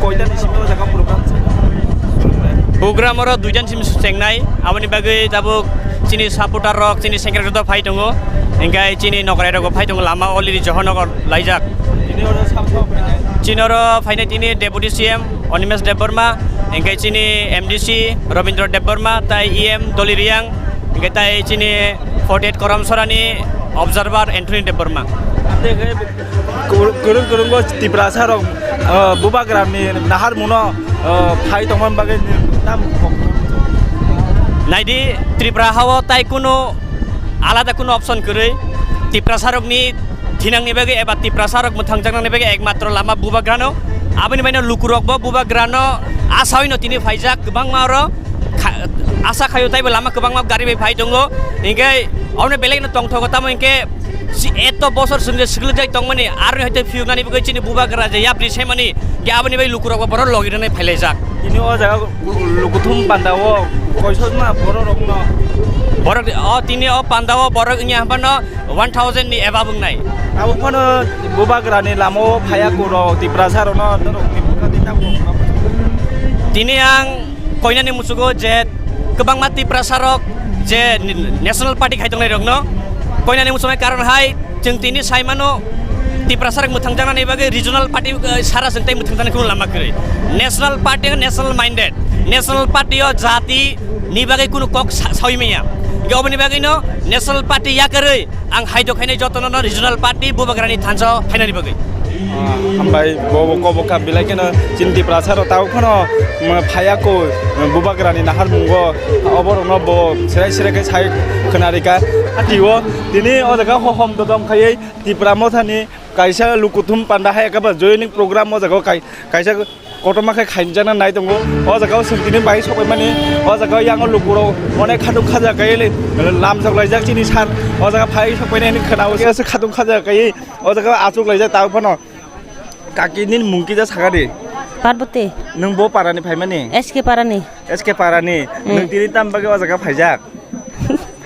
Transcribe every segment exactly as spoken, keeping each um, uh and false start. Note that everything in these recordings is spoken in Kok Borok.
Koitani simi o jaga program chengkha? Program oro duitani simi chengnai, aboni bagwi tabuk chini supporter rok, chini sengkrak joto phai tongo, hingke chini nokrai rok phai tongo, lama already Johor Nagar laijak. Tini oro sab sab phainai? Chini oro phainai tini Deputy C M Animesh Debbarma, hingke chini M D C Rabindra Debbarma, tai E M Doli Riang, hingke tai chini forty-eight Koramsorani observer Anthony Debbarma. Ande ke Kwrwng kwrwng o Tiprasa rok, ah, bubagrani naharmungno, ah, phai tongmani bagwi tam kok. Naidi, Tripura hao tai kunu alada kunu option kwrwi. Tiprasa rokni thinangni bagwi eba Tiprasa rok mwthangjaknani bagwi ekmatro lama bubagrano. Aboni baino lukurokbo bubagrano asaino tini phaijak kwbangma oro. Kha-, asa khaio taibo lama kwbangma gari bai phai tongo. Hinkhe omo belai no tongthogo, tamo hinkhe si eto bosor swngje swklugjai tongmani, aroni haithe phiyoknani bagwi chini bubagra je yapri saimani, hinkhe aboni bai lukurokbo borok logi rwnai phailaijak. Tini o jaga lukuthum panda o koisokma borok rokno. Borok o tini o panda o borok wngya hwnphano one thousand ni above wngnai. Abo phano bubagrani lama o phaiya kuro Tiprasa rokno norokni bwkha tei tabuk rokno. Tini ang koinani musugo je kwbangma Tiprasa rok je National Party khai tongnai rokno koinani musugo karon hai chwng tini saimano Tiprasa rok mwthangjaknani bagwi regional party, eh, sara chwng tei mwthangjaknai kunu lama kwrwi. National party national minded, national party o jati ni bagwi kunu kok sa-, sawi manya. Hinkhe oboni bagwino national party yakarwi ang haidok hainai jotono no regional party bubagrani thansa o phainani bagwi. Ah, hambai bo, bo kobo kha belai kheno chini Tiprasa rok tabuk phano, mm, phaiya ko, mm, bubagrani naharmungo oborokno bo serai serai khe sai khwnarikha. Atio tini o jaga hohom dodom khaiwi Tipra Mothani kaisa lukuthum panda hai khe ba joining program o jaga o kai-, kaisa kotorma khe khainjakna nai tongo. O jaga o chwng tini bai sokphaimani, o jaga o yang o lukurok onek khatung khaja kaiwi lamjak laijak chini sar. O jaga phai sokphainai hinwi khwnao se khatung khaja kaiwi o jaga o achuk laijak tabuk phano. Kaki nini mung kisa sakha di. Parvati. Nwng bo parani phaimani? S K parani. S K parani. Mm. Nwng tini tam bagwi o jaga phaijak?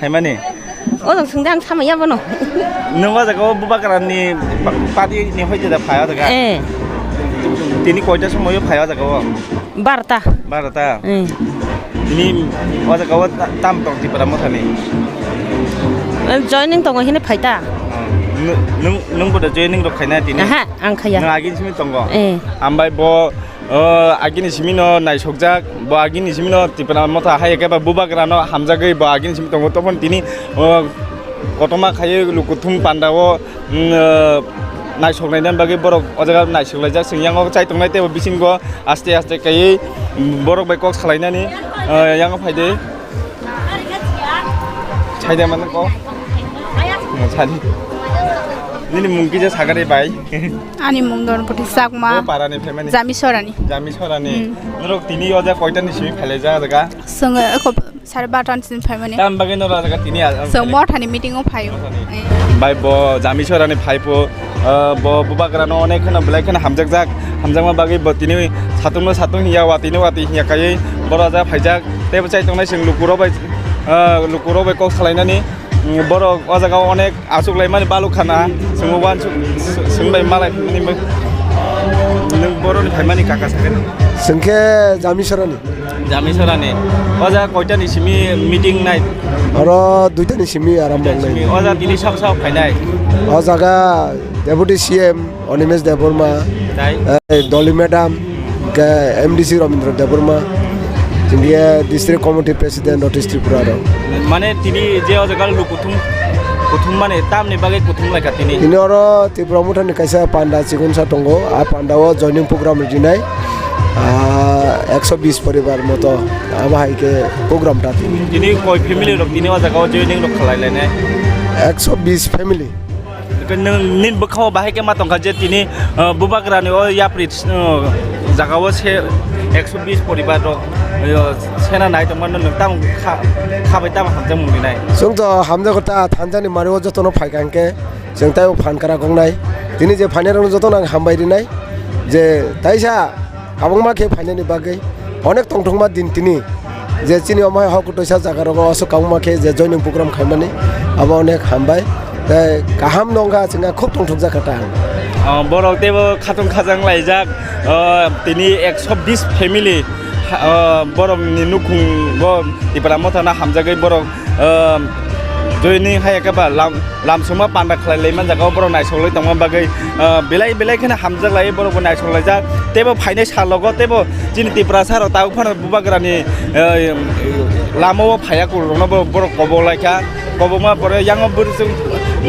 Phaimani? O jang swngde ang samaya bono. Nwng o jaga o bubagrani pa-, party ni hoite da phai o jaga? Eh. Tini koita somoyo phai o jaga o? Barota. Barota? Eh. Tini o jaga o ta-, tam tong Tipra Mothani? Eh, joining tongo hini phaita. Oh. Nw-, nwng, nwng bo da joining rok khaina tini? Aha, ang khaya. Nwng agini simi tongo? Eh. Hambai bo O, agini simi no naisokjak, bo agini simi no Tipra Motha hai khe ba bubagrano hamjagwi bo agini simi tongo. Tophon tini, o, kotorma khaiwi lukuthum panda o, mm, o, naisok naina bagwi borok o jaga naisok laijak. Chwng yang o chai tongnai tei bo bisingo aste aste kaiwi, mm, borok bai kok salainani, o, yang o phai de. Chai de mano kok. Sadi. Nini mung kisa sakari bai. Ani mung Dorpoti Chakma. Bo parani phaimani? Jami Sorani. Jami Sorani. Hmm. Norok tini o jaga koita ni simi phailai jaga jaga? Chwng, eh, ko-, sare barta ni simi phaimani. Tam bagwi norok jaga tini a-, chwng ani Mothani meeting o phaio. Mothani. Eh. Bai bo Jami Sorani phaipo, eh, bo bubagrano onek kheno belai kheno hamjakjak. Hamjakma bagwi bo tini satung no satung hinya, watwi no watwi hinya kaiwi boro jaga phaijak. Tei bo chai tongnai chwng lukurok bai, eh, lukurok bai kok salainani. Mm, borok o jaga o onek achuk laimani baluk khana, chwng uansuk, chwng bai malai phimani, nwng boroni phaimani kaka sakani? Chwng khe Jami Sorani. Jami Sorani. O jaga koita ni simi meeting nai? Oro duita ni simi arambo wngnai. O jaga tini sok sok phainai? O jaga Deputy C M Animesh Debbarma, tai? Eh, Dolly Madam, hingke M D C Rabindra Debbarma, hingke District Committee President North East Tripura rok. Mane tini je o jaga lo kuthum, kuthum mane tamni bagwi kuthum laikha tini? Tini oro Tripura Motha ni kaisa panda chikonsa tongo, a panda o joining program rinai, ah, ekso bis poribar moto, abo hai khe program ta tini. Tini koi family rok tini o jaga o joining rok khalai lainai? Ekso bis family. Nwng nini bwkha o bahai khe ma tongkha je tini, uh, bubagrani o yapri, uh, jaga o se ekso bis poribar rok, uh, sena nai tongmano nwng tamo kha, kha bai tamo hamjakmung rinai? Chwng to hamjago ta thansa ni mari o jotono phaikha hwnkhe chwng taibo phan kwrak wngnai. Tini je phainai rokno jotono ang hambai rinai je taisa Kwbangma khe phainani bagwi onek tongthokma din tini je chini omo hai hok kwtwisa jaga rogo aswk kwbangma khe je joining program khaimani abo onek hambai. Tei kaham nongkha, chwngkha khub tongthokjak kha ta. O, borok teibo khatung khajang laijak, o, tini ekso bis family, ha, o, borokni nukhung bo Tipra Mothano hamjagwi borok, o, joining hai khe ba lam, lamsongma panda khlai lai manjak, o, borok naisoklai tongma bagwi, o, belai belai kheno hamjak lai, borok bo naisok laijak. Teibo phainai salogo teibo chini Tiprasa rok tabuk phano Bubagrani, o, lama o phaiya, kurokno bo borok kobok lai kha. Kobokma pore yango bwrwi chwng,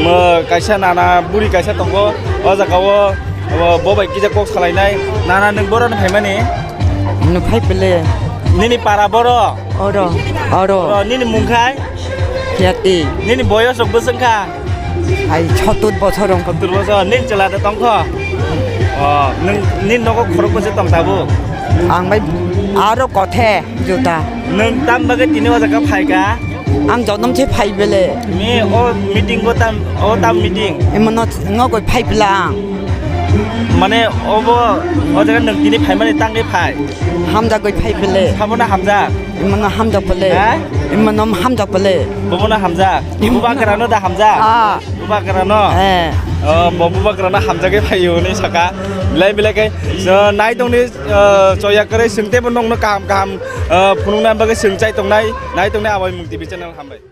mo, kaisa nana buri kaisa tongo. O jaga o, o, bo bai kisa kok salainai. Nana, nwng boroni phaimani? Nwng phai pele. Nini para boro? Oro, oro. Oro, nini mung khai? Khiyati. Nini boyos rok bwswng kha? Ai, sottur bosor rong. Sottur bosor. Nini chwla da tongkho? O, nwng, nini nogo khorok bwswk tong tabuk? Ang bai aro kothe. Juta. Nwng tam bagwi tini o jaga phai kha? Ang jonom se phai bele. Ni o meeting o tam, o tam meeting? Emono ngogoi phai bela ang. Mane obo o jaga nwng tini phaimani tangwi phai? Hamjagoi phai bele. Sabono hamjak? Emono hamjak bele. Ha? Emono hamjak bele. Bobono hamjak? Em- Bubagrano da hamjak? Ah. Bubagrano? Eh. O, bo Bubagrano hamjagwi phaio hinwi saka. Belai belai khe, o, nai tongni, o, choya kwrwi, chwng teibo nokno kaham kaham, o, phunukna bagwi chwng chai tongnai, nai tongnai Abai Mung T V channel, hambai.